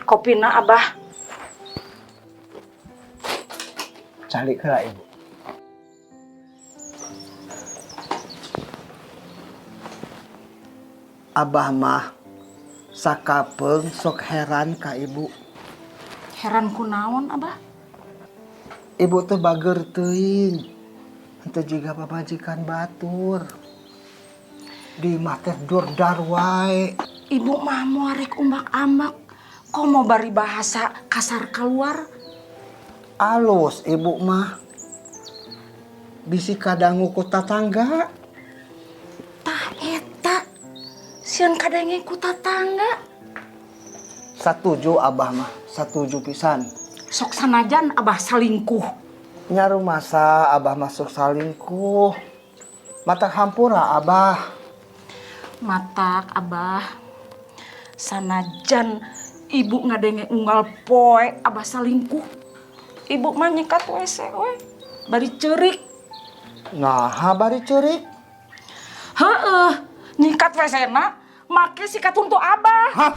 Kopina, Abah. Calik heula, Ibu. Abah mah sakapeung sok heran ka Ibu. Heran kunaon, Abah? Ibu teh bager teuing. Henteu jiga pamajikan batur. Di imah teh durdar wae. Ibu mah moal rek umbak-ambak. Komo bari bahasa kasar keluar. Alus Ibu mah. Bisi kadangu ku tatangga. Tah eta. Sieun kadenge ku tatangga. Satuju Abah mah, satuju pisan. Sok sanajan Abah salingkuh. Nya rumasa Abah masuk salingkuh. Matak hampura, Abah. Matak, Abah. Sanajan Ibu ngadenge unggal poe Abah salingkuh. Ibu mah nyikat WC we. Bari ceurik. Nah, bari ceurik. Heeh, nyikat WC na make sikat huntu Abah. Hah?